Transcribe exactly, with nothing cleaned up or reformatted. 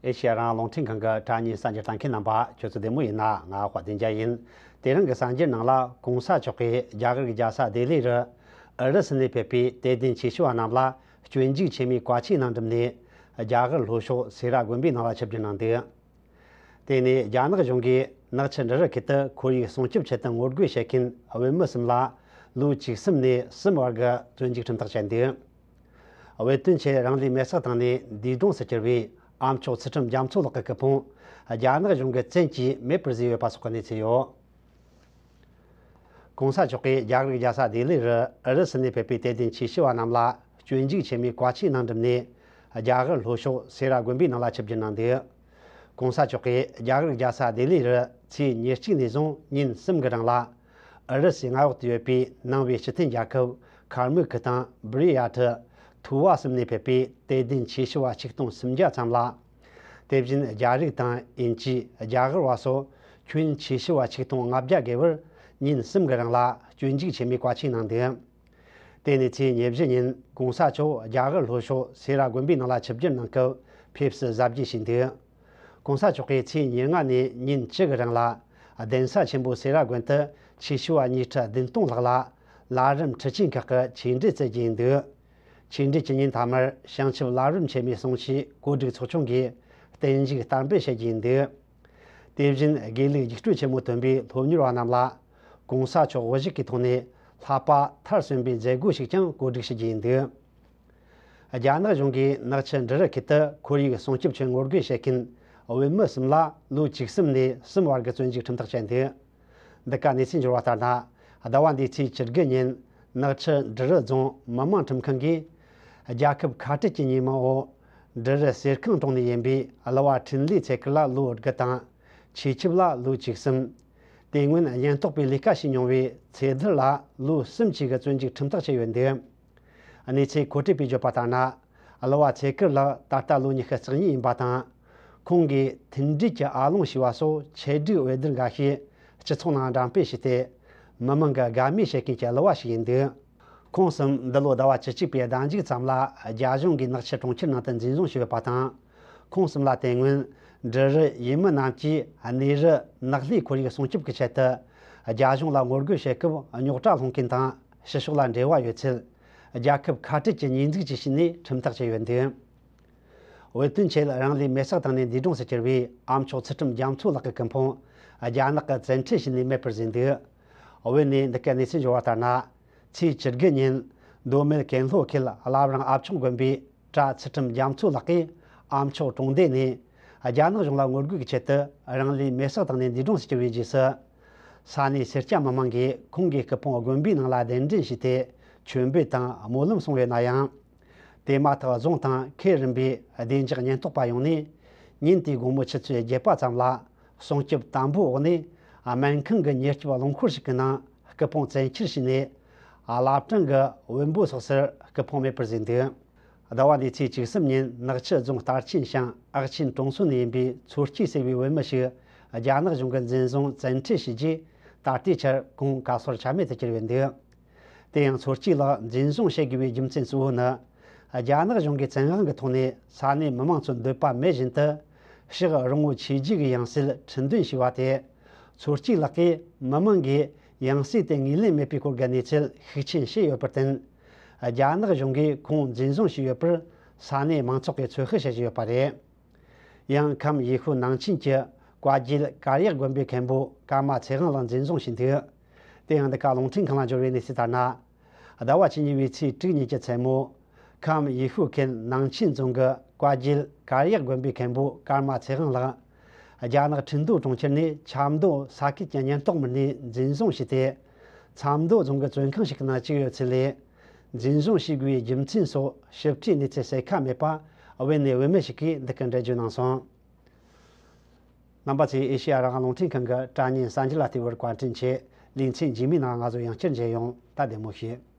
ཨེ་ཤེ་ཡ་རང་དབང་རླུང་འཕྲིན་ཁང་གི་དྲ་བརྙན་གསར་འགྱུར་ལྟ་མཁན་རྣམ་པ་ཁྱོད་ཚོ་བདེ་མོ་ཡིན་ན། ང་དཔལ་ལྡན་རྒྱལ་ཡིན། དེ་རིང་གི་གསར་འགྱུར་ནང་ལ། གོང་ས་མཆོག་གིས་རྒྱ་གར་གྱི་རྒྱལ་ས་ལྡི་ལི་རུ་ཨུ་རུ་སུ་ནས་ཕེབས་པའི་དད་ལྡན་ཆོས་ཞུ་བ་རྣམས་ལ་སྤྱོད་འཇུག་ཆེན་མོའི་བཀའ་ཆོས་ནང་འགྲིམས་ནས། རྒྱ་གར་ལྷོ་ཕྱོགས་སེ་ར་དགོན་པའི་ནང་ལ་ཆིབས་བསྒྱུར་གནང་འདུག་དེ་ནས་རྒྱ་ནག་གཞུང་གིས་ནག་ཆུ་འབྲི་རུ་ཁུལ་དུ་ཁོར་ཡུག་སྲུང་སྐྱོབ་ཆེད་དུ་ངོ་རྒོལ་བྱེད་མཁན་བོད་མི་གསུམ་ལ་ལོ་བཅུ་གསུམ་ནས་གསུམ་བར་གྱི་བཙོན་འཇུག་ཁྲིམས་ཐག་བཅད་འདུག་བོད་དོན་ཆེད་རང་ལུས་མེར་སྲེག་བཏང་ནས་འདས་གྲོངས་སུ་གྱུར་བའི་ཨ་མཆོག་ཚུལ་ཁྲིམས་རྒྱ་མཚོ་ལགས་ཀྱི་སྐུ་ཕུང་རྒྱ་ནག་གཞུང་གིས་བཙན་གྱིས་མེད་པར་བཟོས་ཡོད་པ་སོགས་ཀྱི་གནས་ཚུལ་ཡོད། གོང་ས་མཆོག་གིས་རྒྱ་གར་གྱི་རྒྱལ་ས་ལྡི་ལི་རུ་ཨུ་རུ་སུ་ནས་ཕེབས་པའི་དད་ལྡན་ཆོས་ཞུ་བ་རྣམས་ལ་སྤྱོད་འཇུག་ཆེན་མོའི་བཀའ་ཆོས་ནང་འགྲིམས་ནས། རྒྱ་གར་ལྷོ་ཕྱོགས་སེ་ར་དགོན་པའི་ནང་ལ་ཆིབས་བསྒྱུར་གནང་འདུག་གོང་ས་མཆོག་གིས་རྒྱ་གར་རྒྱལ་ས་ལྡི་ལི་རུ་ཚེས་ཉེར་གཅིག་ནས་བཟུང་ཉིན་གསུམ་གྱི་རིང་ལ། ཨུ་རུ་སུའི་མངའ་འོག་ཏུ་ཡོད་པའི་ནང་པའི་སྤྱི་མཐུན་རྒྱལ་ཁབ་ཁར་མུ་ཁི་དང་བྷི་རི་ཡ་ཊི། ཐུ་ཝ་གསུམ་ནས་ཕེབས་པའི་དད་ལྡན་ཆོས་ཞུ་བ་ཆིག་སྟོང་སུམ་བརྒྱ་ཙམ་ལ། དེ་བཞིན་རྒྱ་རིགས་དང་དབྱིན་ཇི། རྒྱ་གར་བ་སོགས་ཁྱོན་ཆོས་ཞུ་བ་ཆིག་སྟོང་ལྔ་བརྒྱ་བརྒལ་བར་ཉིན་གསུམ་གྱི་རིང་ལ་སྤྱོད་འཇུག་ཆེན་མོའི་བཀའ་ཆོས་གནང་འདུག་དེ་ནས་ཚེས་ཉེར་བཞི་ཉིན་གོང་ས་མཆོག་རྒྱ་གར་ལྷོ་ཕྱོགས་སེ་ར་དགོན་པའི་ནང་ལ་ཆིབས་བསྒྱུར་གནང་སྐབས་ཕེབས་བསུ་གཟབ་རྒྱས་བྱས་འདུག་གོང་ས་མཆོག་གིས་ཚེས་ཉེར་ལྔ་ནས་ཉིན་བཅུ་གི་རིང་ལ་གདན་ས་ཆེན་པོ་སེ་ར་དགོན་དུ་ཆོས་ཞུ་བ་ཉིས་ཁྲི་བདུན་སྟོང་ལྷག་ལ་བླ་རིམ་ཁྲི་ཆེན་ཁག་གི་ཆོས་འབྲེལ་སྩལ་རྒྱུ་ཡིན་འདུག་ཆོས་འབྲེལ་གྱི་ཉིན་མཐའ་མར་བྱང་ཆུབ་བླ་རུང་ཆེན་མོའི་གསུང་ཆོས་གོ་སྒྲིག་ཚོགས་ཆུང་གིས་བརྟན་བཞུགས་བསྟར་འབུལ་བྱེད་རྒྱུ་ཡིན་འདུག་དེ་བཞིན་དགེ་ལུགས་རྒྱུགས་སྤྲོད་ཆེན་མོ་ཐོན་པའི་སློབ་གཉེར་བ་རྣམས་ལ་གོང་ས་མཆོག་དབུ་བཞུགས་ཀྱི་ཐོག་ནས་བསླབ་པ་མཐར་སོན་པའི་མཛད་སྒོ་ཞིག་ཀྱང་གོ་སྒྲིག་ཞུ་རྒྱུ་ཡིན་འདུག་རྒྱ་ནག་གཞུང་གིས་ནག་ཆུ་འབྲི་རུ་ཁུལ་དུ་ཁོར་ཡུག་སྲུང་སྐྱོབ་ཆེད་ངོ་རྒོལ་བྱེད་མཁན་བོད་མི་གསུམ་ལ་ལོ་བཅུ་གསུམ་ནས་གསུམ་བར་གྱི་བཙོན་འཇུག་ཁྲིམས་ཐག་བཅད་འདུག་འདི་ག་གནས་ཚུལ་འབྱོར་བ་ལྟར་ན། ཟླ་བ་འདིའི་ཚེས་བཅུ་དགུ་ཉིན་ནག་ཆུ་འབྲི་རུ་རྫོང་མི་དམངས་ཁྲིམས་ཁང་གིས་རྒྱལ་ཁབ་ཁ་བྲལ་གྱི་ཉེས་མིང་འོག་འབྲི་རུ་གསེར་ཁང་གྲོང་ནས་ཡིན་པའི་གླུ་བ་འཕྲིན་ལས་ཚེ་ཀར་ལ་ལོ་དགུ་དང་། ཆོས་ཆིབས་ལ་ལོ་བཅུ་གསུམ། དེ་སྔོན་ཉེན་རྟོག་པས་ལས་ཀ་བྱས་མྱོང་བའི་ཚེ་ལྡར་ལ་ལོ་གསུམ་བཅས་ཀྱི་བཙོན་འཇུག་ཁྲིམས་ཐག་བཅད་ཡོད་འདུག་གནས་ཚུལ་མཁོ་སྤྲོད་པས་བརྗོད་པ་ལྟར་ན། གླུ་བ་ཚེ་ཀར་ལགས་ད་ལྟ་ལོ་ཉི་ཤུ་རྩ་གཉིས་ཡིན་པ་དང་། ཁོང་གིས་མཐུན་སྒྲིལ་གྱི་ཨ་ལོང་ཞེས་པ་སོགས་ཆེད་སྒྲིག་འོས་བསྡུ་འགའ་ཤས་སྤྱི་ཚོགས་ནང་འགྲེམས་སྤེལ་བྱས་ཏེ། མི་མང་གི་དགའ་མོས་བྱེད་མཁན་གྱི་གླུ་བ་ཞིག་ཡིན་འདུག་ཁོང་གསུམ་འདི་ལོ་ཟླ་བ་བཅུ་གཅིག་པའི་ཟླ་མཇུག་ཙམ་ལ་རྒྱ་གཞུང་གིས་ནག་ཆུ་གྲོང་ཁྱེར་ནང་དུ་འཛིན་བཟུང་བྱས་ཡོད་པ་དང་། ཁོང་གསུམ་ལ་དེ་སྔོན་འབྲི་རུ་ཡུལ་མི་རྣམས་ཀྱིས་གནས་རི་ནགས་ལྷའི་ཁོར་ཡུག་སྲུང་སྐྱོབ་ཀྱི་ཆེད་དུ་རྒྱ་གཞུང་ལ་ངོ་རྒོལ་བྱེད་སྐབས་རྙོག་དྲ་སློང་མཁན་དང་ཕྱི་ཕྱོགས་ལ་འབྲེལ་བ་ཡོད་ཚུལ། རྒྱལ་ཁབ་ཁ་བྲལ་གྱི་ཉེས་འཛུགས་ཀྱི་ཕྱིར་ནས་ཁྲིམས་ཐག་བཅད་ཡོད་འདུག་བོད་དོན་ཆེད་རང་ལུས་མེར་སྲེག་བཏང་ནས་འདས་གྲོངས་སུ་གྱུར་བའི་ཨ་མཆོག་ཚུལ་ཁྲིམས་རྒྱ་མཚོ་ལགས་ཀྱི་སྐུ་ཕུང་རྒྱ་ནག་གི་བཙན་ཁྲིད་བྱས་ནས་མེད་པར་བཟོས་འདུག་བོད་ནས་འདི་གའི་གནས་ཚུལ་འབྱོར་བ་ལྟར་ན། ཚེས་བཅུ་དགུ་ཉིན་མདོ་སྨད་ཀན་ལྷོ་ཁུལ་བླ་བྲང་ཨ་མཆོག་དགོན་པའི་གྲྭ་ཚུལ་ཁྲིམས་རྒྱ་མཚོ་ལགས་ཀྱིས་ཨ་མཆོག་གྲོང་སྡེ་ནས་རྒྱ་ནག་གཞུང་ལ་ངོ་རྒོལ་གྱི་ཆེད་དུ་རང་ལུས་མེར་སྲེག་བཏང་ནས་འདས་གྲོངས་སུ་གྱུར་བའི་རྗེས་སུ། ས་གནས་སེར་སྐྱ་མི་མང་གིས་ཁོང་གི་སྐུ་ཕུང་དགོན་པའི་ནང་ལ་གདན་འདྲེན་བྱས་ཏེ་མཆོད་འབུལ་དང་སྨོན་ལམ་གསུངས་ཡོད་ན་ཡང་། དེ་མ་ཐག་རྫོང་དང་ཁུལ་རིམ་པའི་བདེ་འཇགས་ཉེན་རྟོག་པ་ཡོང་ནས། ཉིན་དེའི་དགོང་མོ་ཆུ་ཚོད་བརྒྱད་པ་ཙམ་ལ་སྲུང་སྐྱོབ་དམ་པོའི་འོག་ནས་སྨན་ཁང་གི་མྱུར་སྐྱོབ་རླངས་འཁོར་ཞིག་གི་ནང་སྐུ་ཕུང་བཙན་ཁྱེར་བྱས་ནས། བླ་བྲང་གི་བེམ་པོ་སོགས་སར་སྐུ་ཕུང་མེད་པར་བཟོས་འདུག་ཟླ་བ་འདིའི་ཚེས་བཅུ་གསུམ་ཉིན་ནག་ཆུ་རྫོང་སྟར་ཆེན་ཤང་ཨག་ཆེན་གྲོང་ཚོ་ནས་ཡིན་པའི་མཚོ་སྐྱིད་ཟེར་བའི་བུད་མེད་ཞིག་རྒྱ་ནག་གཞུང་གིས་འཛིན་བཟུང་བཙན་ཁྲིད་བྱས་རྗེས། ད་ལྟའི་ཆར་ཁོང་ག་སར་ཆ་མེད་དུ་གྱུར་ཡོད་འདུག་དེ་ཡང་མཚོ་སྐྱིད་ལགས་འཛིན་བཟུང་བྱེད་དགོས་པའི་རྒྱུ་མཚན་གཙོ་བོ་ནི། རྒྱ་ནག་གཞུང་གིས་བཙན་དབང་གི་ཐོག་ནས་ས་གནས་མི་མང་ཚོའི་འདོད་པ་མེད་བཞིན་དུ་ཕྱོགས་རང་ངོ་ཆོས་བརྒྱུད་ཀྱི་ཡང་སྲིད་ཁྲི་འདོན་བྱས་པ་དེ། མཚོ་སྐྱིད་ལགས་ཀྱིས་མི་མང་གིས་ཡང་སྲིད་དེ་ངོས་ལེན་མེད་པའི་སྐོར་གྱི་གནས་ཚུལ་ཤུགས་ཆེན་བཤད་ཡོད་པར་བརྟེན། རྒྱ་ནག་གཞུང་གིས་ཁོང་འཛིན་བཟུང་བྱས་ཡོད་པར་ས་གནས་མང་ཚོགས་ཀྱིས་ཚོད་དཔག་བྱེད་བཞིན་ཡོད་པ་རེད། ཡང་ཁམས་ཡུལ་ཤུལ་ནང་ཆེན་གྱི་བཀའ་བརྒྱུད་དཀར་ཡག་དགོན་པའི་མཁན་པོ་ཀརྨ་ཚེ་དབང་ལགས་འཛིན་བཟུང་བྱས་འདུག་དེ་ཡང་འདི་ག་རླུང་འཕྲིན་ཁང་ལ་འབྱོར་བའི་གནས་ཚུལ་ལྟར་ན། ཟླ་བ་བཅུ་གཉིས་པའི་ཚེས་དྲུག་ཉིན་གྱི་མཚན་མོ། ཁམས་ཡུལ་ཤུལ་ཁུལ་ནང་ཆེན་རྫོང་གི་བཀའ་བརྒྱུད་དཀར་ཡག་དགོན་པའི་མཁན་པོ་ཀརྨ་ཚེ་དབང་ལགས། རྒྱ་ནག་ཁྲིན་ཏུའུ་གྲོང་ཁྱེར་ནས་ཆབ་མདོ་ས་ཁུལ་གྱི་ཉེན་རྟོག་མི་སྣས་འཛིན་བཟུང་བྱས་ཏེ། ཆབ་མདོ་རྫོང་གི་བཙོན་ཁང་ཞིག་ནང་བཅུག་ཡོད་ཚུལ་ལས། འཛིན་བཟུང་བྱེད་དགོས་པའི་རྒྱུ་མཚན་སོགས་ཞིབ་ཕྲའི་གནས་ཚུལ་གསལ་ཁ་མེད་པ། བོད་ནས་བུད་མེད་ཞིག་གིས་འདི་གར་འགྲེལ་བརྗོད་གནང་སོང་། རྣམ་པ་ཚོས་ཨེ་ཤེ་ཡ་རང་དབང་རླུང་འཕྲིན་ཁང་གི་དྲ་བརྙན་གསར་འགྱུར་ལ་བལྟས་པར་བཀའ་དྲིན་ཆེ། ལེ་ཚན་རྗེས་མའི་ནང་ང་ཚོ་ཡང་བསྐྱར་མཇལ་ཡོང་། ད་བདེ་མོ་བྱོས།